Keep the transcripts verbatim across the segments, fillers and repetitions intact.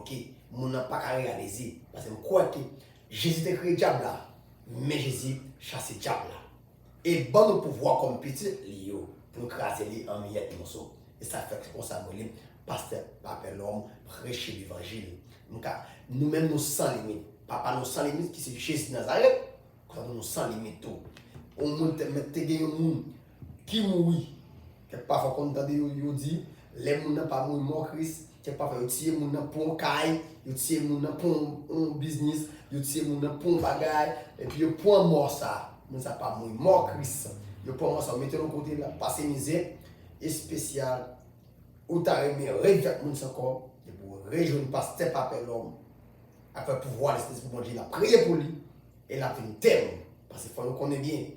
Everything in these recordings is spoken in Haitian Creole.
ke moun nan pa ka reyalize. Paske m kwè ke Jezi te kreye dyab la, men Jezi chase dyab la. E ban nou pouvwa kòm pitit li yo, pou nou kraze li an miyèt moso. E sa fè konsa mwen li, pastè Papè Lòm, preche levanjil. Nou ka, nou menm nou san limit. Papa nou san limit ki se Jezi Nazarèt. Konsa nou san limit tou. Yon moun te, mèt te gen yon moun ki mouri. Kèk pafwa konn tande yo, yo di, lè moun nan pa mouri mò Kris, kèk pafwa yo tiye moun nan pou yon kay, yo tiye moun nan pou yon, yon biznis, yo tiye moun nan pou yon bagay, epi yo pran mò sa. Moun sa pa mouri mò Kris. Yo pran mò sa, yo mete l yon kote, l ap pase mizè espesyal. Ou ta renmen revèk moun sa ankò, epi w rejwenn pastè Papè Lòm, avèk pouvwa Lespri pou Bondye, l ap priye pou li, e l ap vin tèm. Paske fò nou konnen byen,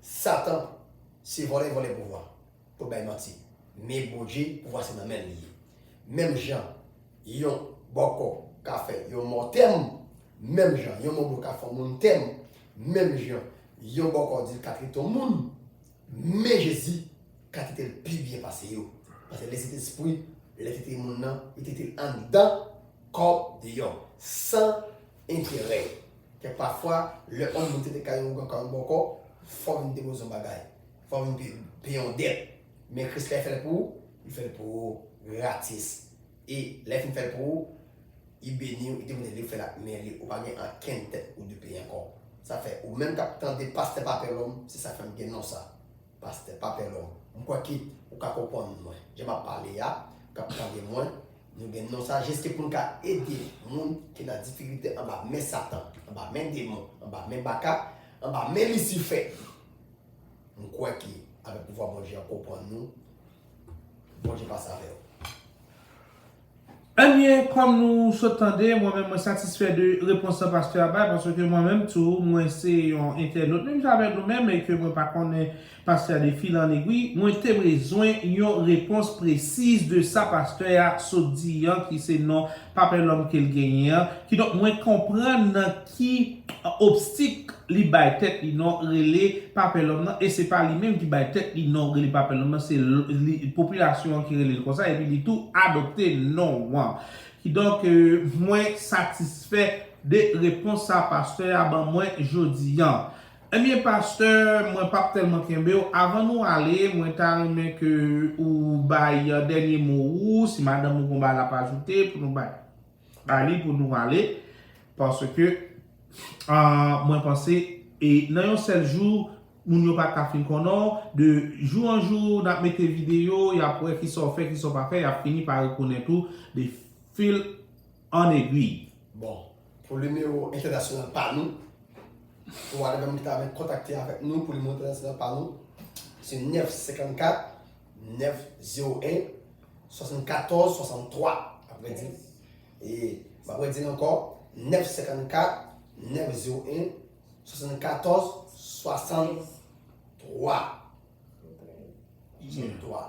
Satan se vòlè, vòlè pouvwa. Pou bay manti. Men Bondye, pouvwa se nan men l li ye. Menm jan yon bòkò ka fè yon mò tèm, menm jan yon mòblo ka fè yon moun tèm, menm jan yon bòkò di l ka trete yon moun, men Jezi ka trete l pi byen pase yo. Paske Lesentespri, lè trete moun nan, li trete l anndan kòm deyò, san enterè. Kèk pafwa, lè yon moun trete kay yon ougan kay yon bòkò, fò w vin depoze yon bagay. Fò w vin pe-, peye yon dèt. Men Kris la fè l pou ou, li fè l pou ou gratis. E lè l fin fè l pou ou, li beni w, li te konnen li fè l ak men li, ou pa gen ankenn dèt ou dwe peye ankò. Sa fè, ou menm k ap tande pastè Papè Lòm, se sa k fè m gen non sa. Pastè Papè Lòm. M kwè ke ou ka konprann mwen. Jan m ap pale a, ou k ap tande mwen, nou gen non sa jiske pou n ka ede moun ki nan difikilte anba men Satan, anba men demon, anba men baka, anba men Lisifè. M kwè ke avèk pouvwa Bondye an konprann nou, Bondye pase avè w. Ebyen, kòm nou sot tande, mwen menm mwen satisfè de repons sa pastè a bay, paske mwen menm tou, mwen se yon entènot, menm jan avèk nou menm, e ke mwen pa konnen pastè a de fil an egwi, mwen te bezwen yon repons presiz de sa pastè a sot di an, ki se non Papè Lòm ke l genyen an. Kidonk, mwen konprann nan ki obstik li bay tèt li non rele Papè Lòm nan, e se pa li menm ki bay tèt li non rele Papè Lòm nan, se l-, li, popilasyon an ki rele l konsa, epi li tou adopte non an. Kidonk, euh, mwen satisfè de repons sa pastè a ban mwen jodi an. Ebyen, pastè, mwen p ap tèlman kenbe w. Avan nou ale, mwen ta renmen ke ou bay dènye mo ou, si madanm ou gon bagay l ap ajoute, pou nou bay, bay li pou nou ale. Paske, ah, mwen panse, e nan yon sèl jou, moun yo pa ka fin konnen w. De jou an jou, n ap mete videyo, y ap wè kisa w fè, kisa w pa fè, y ap fini pa rekonèt ou de fil an egwi. Bon, pou nimewo entènasyonal pa nou, pou wadayvè moun ki ta renmen kontakte avèk nou pou nimewo entènasyonal pa nou, se nèf senkannkat, nèf zewo en, swasannkatòz, swasanntwa. Apre di, e, m ap redi l ankò, nèf senkannkat, nèf zewo en, swasannkatòz, swasanntwa. Swasanntwa.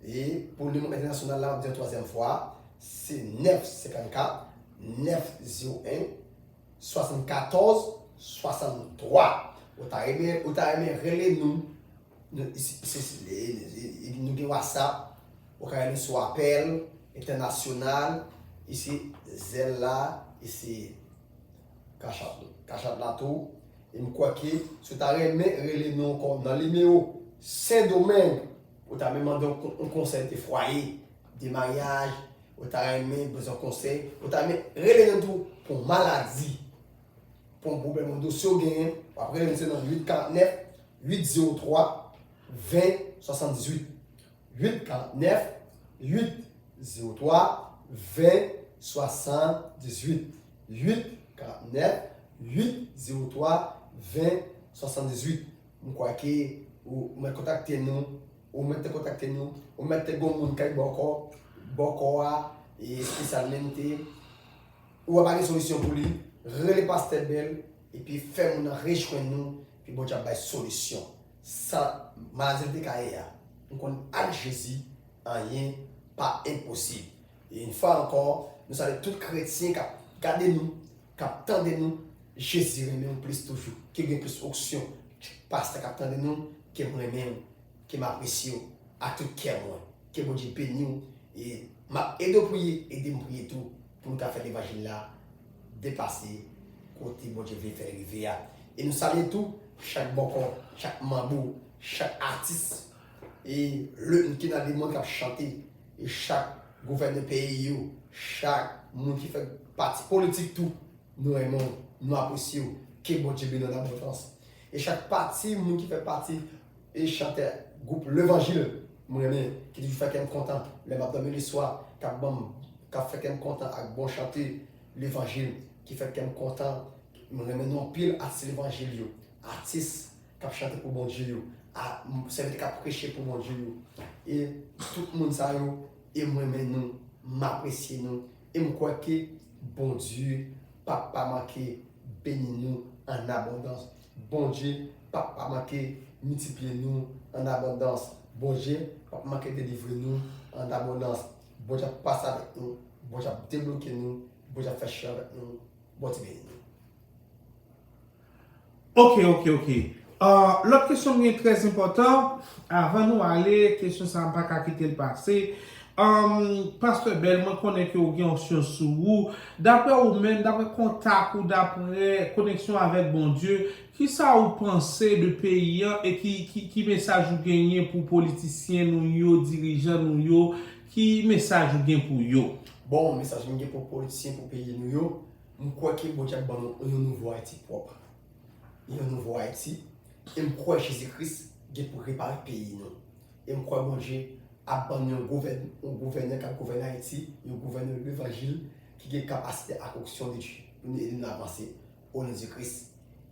E pou nimewo entènasyonal la, m ap di yon twazyèm fwa, se nèf senkannkat, nèf zewo en, swasannkatòz, swasanntwa. Ou ta renmen, ou ta renmen rele nou, nou, isi, isi, isi, e, e, e, nou gen WhatsApp, ou ka rele sou apèl entènasyonal, isi, Zelle la, isi, Cash App, Cash App la tou. E m kwè ke si w ta renmen rele nou ankò nan nimewo Sendomeng, ou ta renmen mande yon kon-, yon konsèy de fwaye, de maryaj, ou ta renmen bezwen konsèy, ou ta renmen rele nou tou pou maladi, pou yon pwoblèm, yon dosye w genyen, w ap rele nou se nan uit karant nèf, uit zewo twa, ven, swasanndizwit. Uit karant nèf, uit zewo twa, ven, swasanndizwit. Uit karant nèf, uit zewo twa, ven, swasanndizwit. M kwè ke ou, ou mèt kontakte nou, ou mèt te kontakte nou, ou mèt te gon moun k al bòkò, bòkò a, e espesyalmente, ou wè pa gen solisyon pou li, rele pastè Bèl, epi fè moun nan rejwenn nou, epi Bondye ap bay solisyon. Sa maladi l te ka ye a, m konn ak Jezi, anyen pa enposib. E yon fwa ankò, nou salye tout kretyen k ap gade nou, k ap tande nou. Jezi renmen w plis toujou, ke w gen plis onksyon. Pastè k ap tande nou, ke m renmen w, ke m apresye w ak tout kè mwen. Ke Bondye beni w. E m ap ede w priye, ede m priye tou. pou nou ka fè levanjil la deplase kote Bondye vle fè l rive a. E nou salye tou chak bòkò, chak manbo, chak atis, e lè ki nan lemonn k ap chante, e chak gouvènè peyi yo, chak moun ki fè pati politik tou, nou renmen w, nou apresye w. Ke Bondye beni w an abondans. E chak pati, moun ki fè pati, e chantè gwoup Levanjil, mwen renmen, ki toujou fè kè m kontan lè m ap dòmi leswa, k ap ban m, k ap fè kè m kontan ak bon chante Levanjil, ki fè kè m kontan. Mwen renmen nou anpil, atis Levanjil yo, atis k ap chante pou Bondye yo, a, m, sèvitè k ap preche pou Bondye yo. E tout moun sa yo, e mwen renmen nou, m apresye nou, e m kwè ke Bondye p ap pa manke beni nou an abondans. Bondye p ap pa manke miltipliye nou an abondans. Bondye p ap manke delivre nou an abondans. Bondye ap pase avèk nou. Bondye ap debloke nou. Bondye ap fè chè avèk nou. Bondye beni nou. Ok, ok, ok. Uh, lòt kesyon m gen trè enpòtan. Avan nou ale, kesyon sa a m pa ka kite l pase. Um, Pastè Bèl, mwen konnen ke w gen onksyon sou ou. Daprè ou menm, daprè kontak ou, daprè koneksyon avèk Bondye, kisa ou panse de peyi an e ki, ki, ki mesaj ou genyen pou politisyen nou yo, dirijan nou yo, ki mesaj ou gen pou yo? Bon, mesaj m gen pou politisyen, pou peyi nou yo, m kwè ke Bondye ap ban nou yon nouvo Ayiti pwòp. Yon nouvo Ayiti. E m kwè Jezi Kris gen pou repare peyi nou. E m kwè Bondye ap ban nou yon gouvèn, yon gouvènè k ap gouvène Ayiti, yon gouvènè levanjil ki gen kapasite ak onksyon de Dye pou nou ede nou avanse o non de Kris.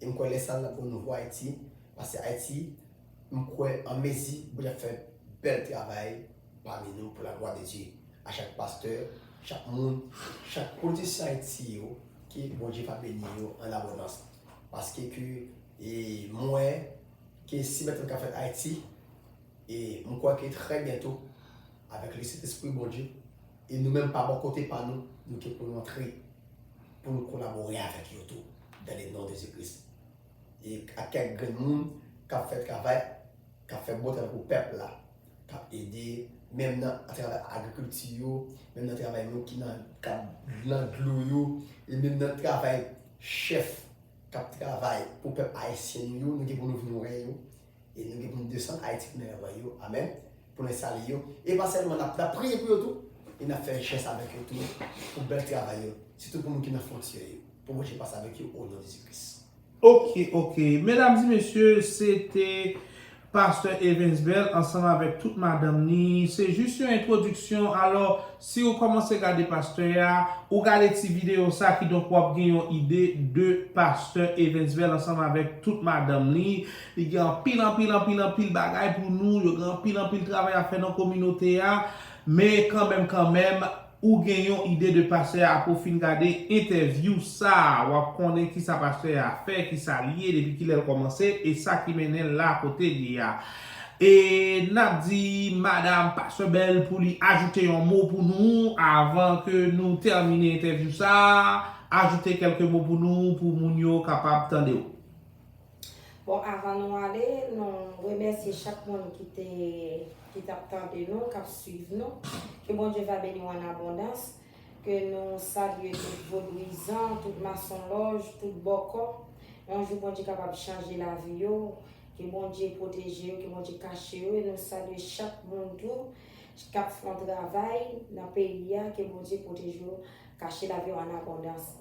E m kwè lè sa l ap gen yon nouvo Ayiti, paske Ayiti, m kwè an mezi Bondye ap fè bèl travay pami nou pou laglwa de Dye. A chak pastè, chak moun, chak politisyen Ayiti yo, ke Bondye va beni yo an abondans. Paske ke, e, m wè ke si bèl travay ka fèt Ayiti, e m kwè ke trè byento, avèk le Sentespri Bondye, e nou menm pa bò kote pa nou, nou gen pou nou antre, pou nou kolabore avèk yo tou, dans le nom de Jésus-Christ. E ak kèk grenn moun k ap fè travay, k ap fè bon travay pou pèp la, k ap ede, menm nan travay agrikilti yo, menm nan travay moun ki nan, k ap nan dlo yo, e menm nan travay chèf k ap travay pou pèp ayisyen nou yo, nou gen pou nou vin wè yo, e nou gen pou nou desann Ayiti pou nou al wè yo, amèn, pou nou al salye yo. E pa sèlman n ap, n ap priye pou yo tou, e n ap fè jès avèk yo tou, pou bèl travay yo, sitou pou moun ki nan fwontyè yo, pou Bondye pase avèk yo, o non de Jezi Kris. Ok, ok. Medam e mesye, se te Pastè Evens Bell ansanm avèk tout madanm ni. Se jis yon entwodiksyon. Alò, si ou kòmanse gade pastè a, ou gade ti videyo sa, kidonk w ap gen yon ide de Pastè Evens Bell ansanm avèk tout madanm ni. Li gen anpil, anpil, anpil, anpil bagay pou nou. Yo gen anpil, anpil travay a fè nan kominote a. Men kanmenm, kanmenm, ou gen yon ide de pastè a apre w fin gade entèvyou sa a. W ap konnen kisa pastè a fè, kisa l ye, depi kilè l kòmanse, e sa ki mennen l la kote l ye a. E n ap di madanm pastè Bell pou li ajoute yon mo pou nou avan ke nou tèmine entèvyou sa a. Ajoute kèlke mo pou nou, pou moun yo kapab tande w. Bon, avan nou ale, nou remèsye chak moun ki te ki t ap tande nou, k ap swiv nou. Ke Bondye va beni w an abondans. Ke nou salye tout vodouyizan, tout masonlòj, tout bòkò. Yon jou Bondye kapab chanje lavi yo. Ke Bondye pwoteje yo, ke Bondye kache yo. E nou salye chak moun tou k ap fè yon travay nan peyi a. Ke Bondye pwoteje yo, kache lavi yo an abondans.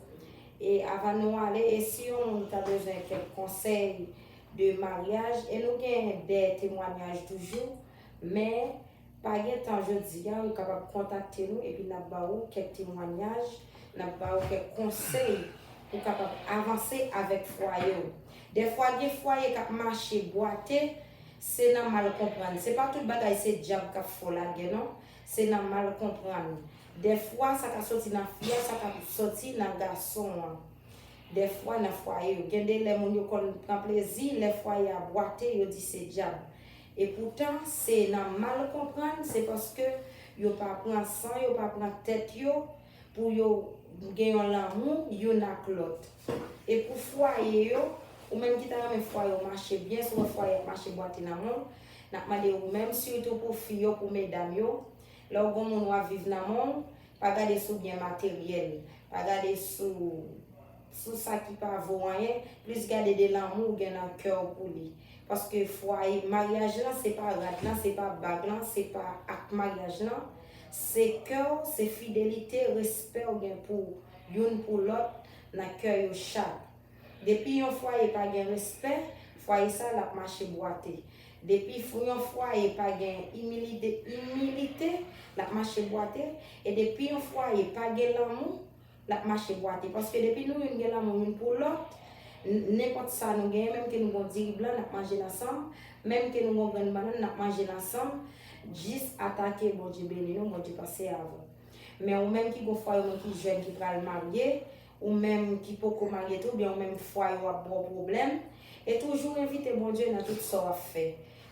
E avan nou ale, e si yon moun ta bezwen kèk konsèy de maryaj, e nou gen de temwanyaj toujou, men pa gen tan jodi a, ou kapab kontakte nou epi n ap ba ou kèk temwanyaj, n ap ba ou kèk konsèy pou w kapab avanse avèk fwaye w. Dèfwa gen fwaye k ap mache bwate, se nan mal konprann. Se pa tout bagay se dyab k ap fè w lagè non, se nan mal konprann. Dèfwa sa ka soti nan fi a, sa ka soti nan gason an. Dèfwa nan fwaye yo. Gen de lè moun yo konn pran plezi, lè fwaye a bwate, yo di se dyab. Epoutan, se nan mal konprann, se paske yo pa pran san yo, pa pran tèt yo pou yo gen yon lanmou youn ak lòt. E pou fwaye yo, ou menm ki ta renmen fwaye w mache byen, si w wè fwaye ap mache bwate nan men w, n ap mande ou menm, sitou pou fi yo, pou medam yo, lè w gen yon moun w ap viv nan men w, Pa gade sou byen materyèl, pa gade sou, sou sa ki pa vo anyen, plis gade de lanmou ou gen nan kè w pou li. Paske fwaye, maryaj lan, se pa rad lan, se pa bag lan, se pa ak maryaj lan, se kè w, se fidelite, respè w gen pou youn pou lòt nan kè yo chak. Depi yon fwaye pa gen respè, fwaye sa l ap mache bwate. Depi fw- yon fwaye pa gen imilite, imilite, l ap mache bwate. E depi yon fwaye pa gen lanmou, l ap mache bwate. Paske depi nou youn gen lanmou youn pou lòt, n- nenpòt sa nou genyen, menm ke nou gon diri blan, n ap manje l ansanm, menm ke nou gon grenn bannann, n ap manje l ansanm, jis atake Bondye beni nou, Bondye pase avè w. Men ou menm ki gon fwaye, ou menm ki jèn ki pral marye, ou menm ki poko marye tou, oubyen ou menm fwaye w ap ba w pwoblèm, e toujou envite Bondye nan tout sa w ap fè.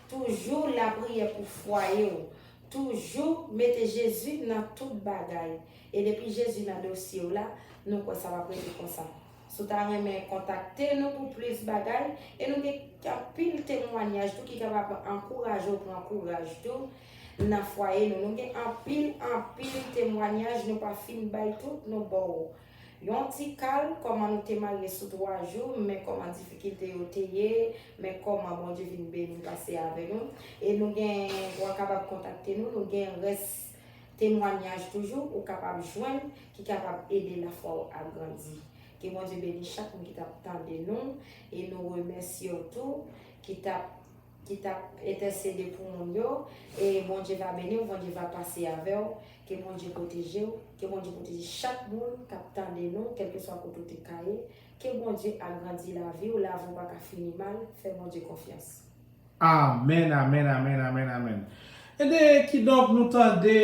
Toujou lapriyè pou fwaye w. Toujou mete Jezi nan tout bagay. E depi Jezi nan dosye w la, nou kwè sa p ap rete konsa. Si w ta renmen kontakte nou pou plis bagay, e nou gen anpil temwanyaj tou ki kapab ankouraje w pran kouraj tou nan fwaye nou. Nou gen anpil, anpil temwanyaj, nou pa fin bay tout, nou ba w yon ti kal, kòman nou te marye sou twa jou, men kòman difikilte yo te ye, men kòman Bondye vin beni pase avè nou. E nou gen, w a kapab kontakte nou, nou gen rès temwanyaj toujou, ou kapab jwenn, ki kapab ede lafwa w a grandi. Ke Bondye beni chak moun ki t ap tande nou, e nou remèsye w tou, ki t ap, ki t ap entèsede pou moun yo, e Bondye va beni w, Bondye va pase avè w, ke Bondye pwoteje w, ke Bondye pwoteje chak moun k ap tande nou, kèlkeswa kote w te ka ye, ke Bondye agrandi lavi w, lavi w pa ka fini mal, fè Bondye konfyans. Amèn, amèn, amèn, amèn, amèn. Ebyen, kidonk, nou tande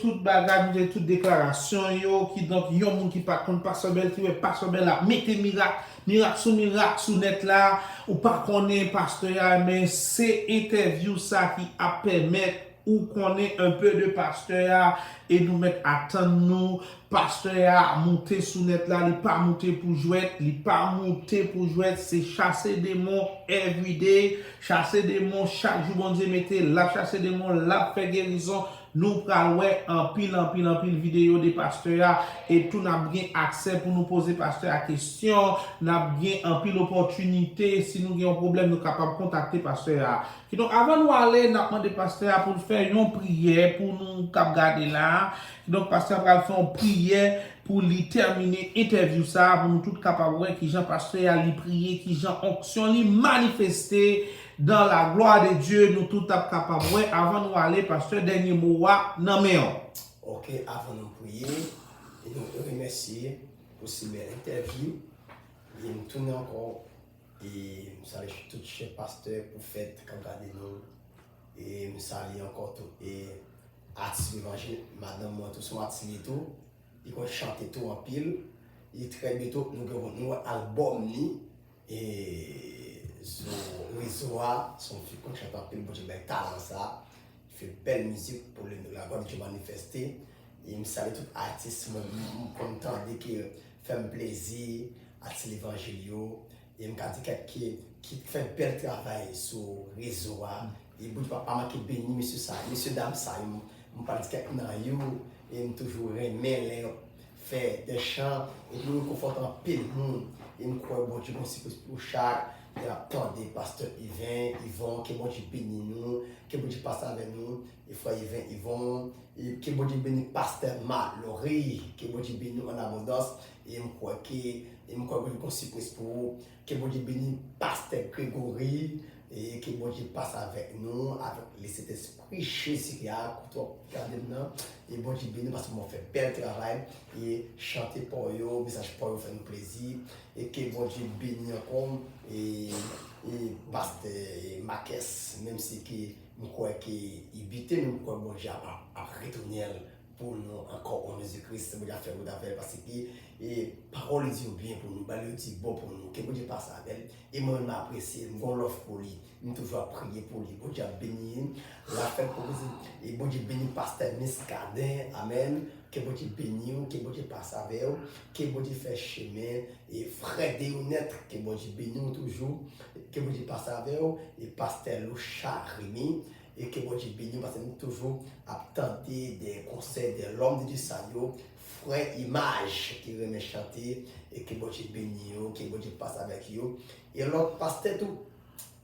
tout bagay, nou tande tout deklarasyon yo, kidonk, yon moun ki pa t konn Pastè Bèl, ki wè Pastè Bèl ap mete mirak, mirak sou mirak sou nèt la, ou pa konnen pastè a, men se entèvyou sa ki ap pèmèt ou konnen un peu de pastè a, e nou mèt atann nou, pastè a moute sou nèt la, li pa moute pou jwèt, li pa moute pou jwèt, se chase demon everyday, chase demon chak jou Bondye mete, l ap chase demon, l ap fè gerizon, nou pral wè anpil, anpil, anpil videyo de pastè a, e tou n ap gen aksè pou nou poze pastè a kesyon, n ap gen anpil opòtinite, si nou gen yon pwoblèm, nou kapab kontakte pastè a. Kidonk, avan nou ale, n ap mande pastè a pou l fè yon priyè pou nou k ap gade la. Kidonk, pastè a pral fè yon priyè pou li tèmine entèvyou sa a, pou nou tout kapab wè kijan pastè a li priye, kijan onksyon li manifeste dans la gloire de Dieu. Nou tout ap kapab wè. Avan nou ale, pastè, dènye mo a nan men w. Ok, avan nou priye, e nou remèsye pou si bèl entèvyou. E m tounen ankò, e m salye tout chèf pastè, pwofèt k ap gade nou. E m salye ankò tou e atis levanjil, madanm mwen tou se yon atis li ye tou. Li konn chante tou anpil. E trè byento nou gen nou wè albòm li e sou rezo a. Se yon fi k konn chante anpil, Bondye bay talan sa. Li fè bèl mizik pou laglwa de Dye manifeste. E m salye tout atis mwen m konn tande ki fè m plezi, atis levanjil yo. E m ka di kèk ki ki fè bèl travay sou rezo a. E Bondye pa pa manke beni mesye sa, mesye dam sa yo. M pral di kèk nan yo. E m toujou renmen lè yo fè de chan epi yo rekonfòte anpil moun. E m kwè Bondye gon sipriz pou chak. E n ap tande pastè Iven, Ivon, ke Bondye beni nou, ke Bondye pase avè nou. E frè Iven, Ivon, e ke Bondye beni pastè Malory, ke Bondye beni w an abondans. E m kwè ke e m kwè Bondye gon sipriz pou ou. Ke Bondye beni pastè Gregory e ke Bondye pase avèk nou avèk Lesentespri Jezi ki a kote w ap gade m nan. E Bondye beni w paske w fè bèl travay e chante pa w yo, mesaj pa w yo fè nou plezi. E ke Bondye beni ankò e e pastè Marques, menm si ke m kwè ke li bite men m kwè Bondye ap ap retounen l pou nou ankò o non de Kris. Bondye ap fè wout avè l paske e pawòl li di yo byen pou nou, bagay li yo di bon pou nou. Ke Bondye pase avè l. E mwen menm m apresye l, m gon love pou li. M toujou ap priye pou li. Bondye ap beni l, l ap fè l pwogresan. E Bondye beni pastè Muscadin. Amèn. Ke Bondye beni w, ke Bondye pase avè w, ke Bondye fè chemen e frè Deonèt, ke Bondye beni w toujou, ke Bondye pase avè w. E pastè Loucha Remy, E ke Bondye beni w, paske nou toujou ap tande de konsèy de lòm de Dye sa yo, frè Imaj ki renmen chante, e ke Bondye beni yo, ke Bondye pase avèk yo. E lòt pastè tou,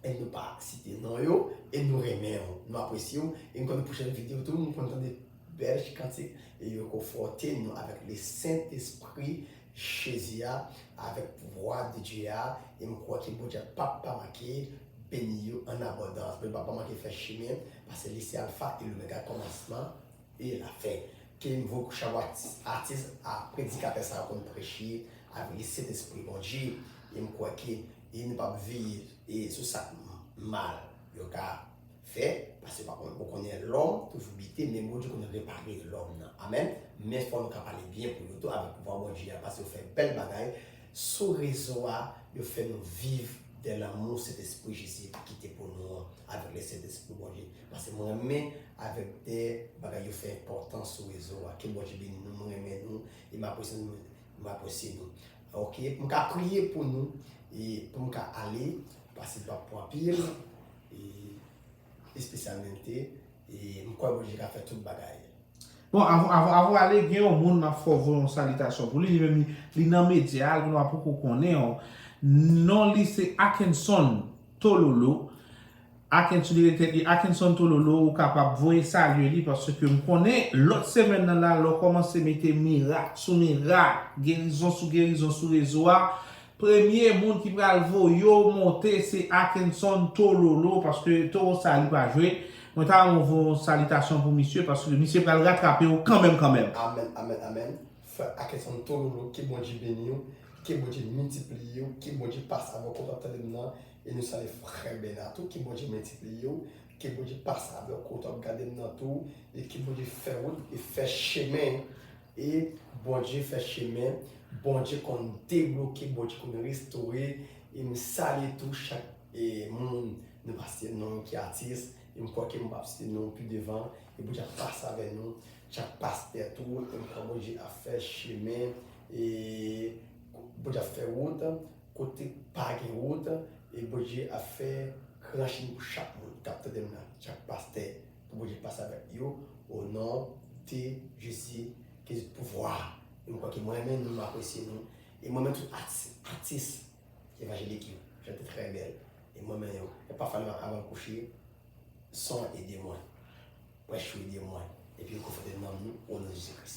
e nou pa site non yo, e nou renmen w, nou apresye w, e m konn pwochèn videyo tou, nou konn tande bèl kantik, e yo konfòte nou avèk le Sentespri Jezi a, avèk pouvwa de Dye a, e m kwè ke Bondye p ap pa manke beni yo an abondans. Bondye p ap pa manke fè chimen, paske li se Alfa e Lomega, kòmansman e lafen. Ke m voye chapo atis, atis a predikatè sa yo konn preche avèk le Sentespri Bondye, e m kwè ke e nou p ap veye e sou sa k mal yo ka fè, paske pa konn, ou konnen lòm toujou bite, men Bondye konn repare lòm nan. Amèn. Men fò nou ka pale byen pou yo tou avèk pouvwa Bondye a, paske yo fè bèl bagay sou rezo a, yo fè nou viv de lanmou Sentespri Jezi kite pou nou an, avèk le Sentespri Bondye. Paske mwen renmen avèk de bagay yo fè enpòtan sou rezo a. Ke Bondye beni nou, mwen renmen nou, e m apresye nou, m apresye nou. Ok, m ka priye pou nou, e pou m ka ale, paske m p ap pran anpil, e espesyalmente, e m kwè Bondye ka fè tout bagay. Bon, avan, avan, avan w ale, gen yon moun m ap fè w voye yon salitasyon pou li, li menm li, li nan medya, li nou pa poko konnen w. Non li se Akenson Tololo. Akenson, li rele tèt li Akenson Tololo, ou kapab voye salye li, paske m konnen lòt semèn nan la, lè w kòmanse mete mirak sou mirak, gerizon sou gerizon sou rezo a, premye moun ki pral voye w monte se Akenson Tololo, paske towo sa li pa jwe. Mwen ta renmen voye yon salitasyon pou misye, paske misye pral ratrape w kanmenm, kanmenm. Amèn, amèn, amèn. Frè Akenson Tololo, ke Bondye beni w, ke Bondye miltipliye w, ke Bondye pase avè w kote w ap tande m nan, e nou salye frè Bèna tou, ke Bondye miltipliye w, ke Bondye pase avè w kote w ap gade m nan tou, e ke Bondye fè wout e fè chemen, e Bondye fè chemen, Bondye konn debloke, Bondye konn restore, e m salye tou chak, e moun, nou pa site non ki atis, e m kwè ke m p ap site non pi devan, e Bondye ap pase avè nou, chak pastè tou, e m kwè Bondye ap fè chemen, e Bondye ap fè wout, kote pa gen wout, e Bondye ap fè gran chemen pou chak moun k ap tande m nan, chak pastè, pou Bondye pase avèk yo, o non de Jezi, ke pouvwa, e m kwè ke mwen renmen nou, m apresye nou, e mwen renmen tout atis, atis evanjelik yo, chante trè bèl, e mwen renmen yo, e pafwa avan m kouche, son ede mwen. Prèch yo ede mwen. Epi yo konfòte nanm nou, o non de Jezi Kris.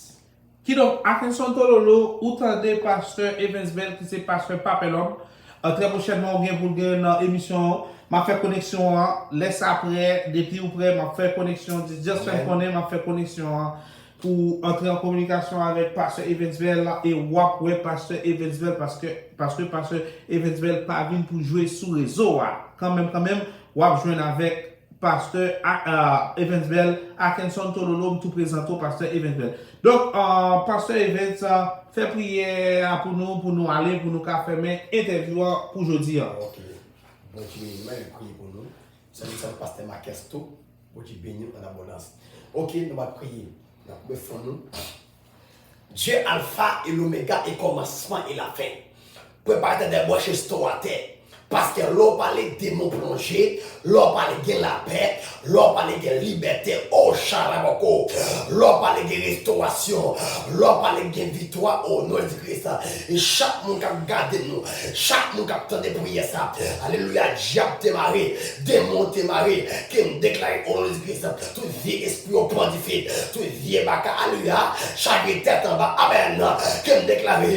Kidonk, Akenson Tololo, ou tande pastè Evens Bell, ki se pastè Papelòm. Trè pwochènman, ou gen pou l gen nan emisyon an. M ap fè koneksyon an. Lè sa prè, depi ou prè, m ap fè koneksyon. Just fè m konnen, m ap fè koneksyon an. Pou antre an kominikasyon avèk pastè Evens Bell e w ap wè pastè Evens Bell, paske, paske pastè Evens Bell pa vin pou jwe sou rezo a. Kanmenm, kanmenm, w ap jwenn avèk pastè Evens Bell, Akenson Tololo, m tou prezante w pastè Evens Bell. Donk, pastè Evens, fè priyè a pou nou, pou nou ale, pou nou ka fèmen entèvyou an pou jodi an. Ok. Bondye menm priye pou nou. Salye, salye pastè Makès tou. Bondye beni w an abondans. Ok, nou va priye. N ap koube fon nou. Dye Alfa e Lomega e kòmansman e lafen. Preparatè dè branch, restoratè. Paske lè w pale, demon plonje. Lè w pale, gen lapè. Lè w pale, gen libète. O chalaboko. Lè w pale, gen restorasyon. Lè w pale, gen viktwa. O non de Kris. E chak moun k ap gade nou, chak moun k ap tande priyè sa, alelouya, dyab te mare, demon te mare, ke m deklare o non de Kris, tout vye espri yo pran dife, tout vye baka, alelouya, chage tèt anba, amèn, ke m deklare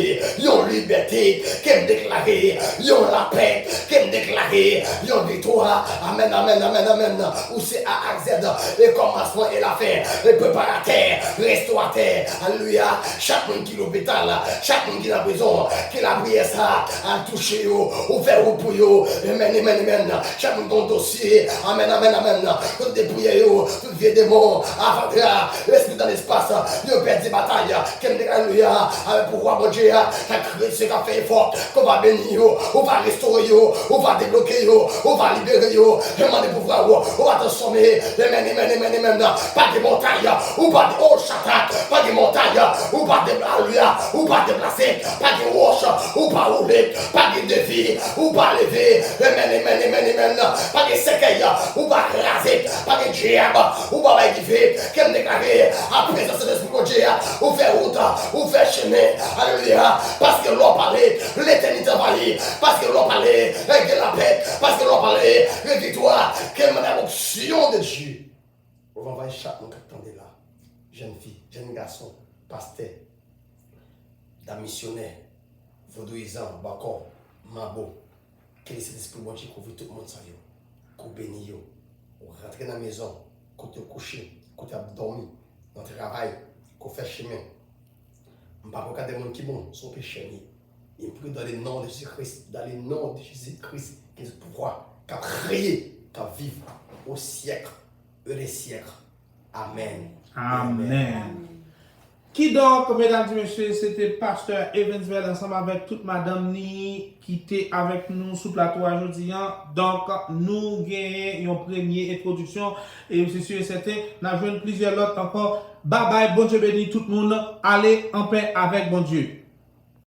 yon libète, ke m deklare yon lapè, ke m deklare yon viktwa, amèn, amèn, amèn, amèn, ou se A ak Z, e kòmansman e lafen, e preparatè, restoratè, alelouya, chak moun ki lopital, chak moun ki nan prizon, ke lapriyè sa al touche yo, ouvè wout pou yo, amen, amen, amen. Chak moun gen yon dosye, amen, amen, amen. Tout depouyè yo, tout vye demon, avadra, lespri dan lespas, yo pèdi batay, ke m deklare, alelouya, avèk pouvwa Bondye a, chak kretyen k ap fè efò, ke w va beni yo, ou va restore yo, ou va debloke yo, ou va libere yo, e mande pouvwa ou, ou va transfòme, amen, amen, amen, amen. Pa gen montay, ou pa, o chata, pa gen montay, ou pa de, alelouya, ou pa deplase, pa gen wòch, Ou pa woule, pa gen defi, ou pa leve, amen, amen, amen, amen. Pa gen sèkèy, ou pa kraze, pa gen dyab, ou pa bay dife. Ke m deklare, aprezan Sentespri Bondye a, ou fè wout, ou fè chemen, alelouya. Paske lè w pale, letènite anvayi. Paske lè w pale, gen lapè. Paske lè w pale, gen viktwa. Ke m mande onksyon de Dye. Ou anvayi chak moun k ap tande la. Jèn fi, jèn gason, pastè, dam misyonè, vodouyizan, bòkò, manbo. Ke Sentespri Bondye kouvri tout moun sa yo. Ke w beni yo. Ou rantre nan mezon, kote w kouche, kote w ap dòmi, nan travay, ke w fè chemen. M pa pran ka de moun ki bon, se yon pechè m ye. E m priye dans le nom de Jésus-Christ, dans le nom de Jésus-Christ, ki gen tout pouvwa, k ap reye, k ap viv au siècle et des siècles. Amen. Amen. Kidonk, medam e mesye, se te pastè Evans Bell ansanm avèk tout madanm ni ki te avèk nou sou plato a jodi a. Donk, nou genyen yon premye entwodiksyon e se si e sèten, n ap jwenn plizyè lòt ankò. Babay, Bondye beni tout moun. Ale anpè avèk Bondye.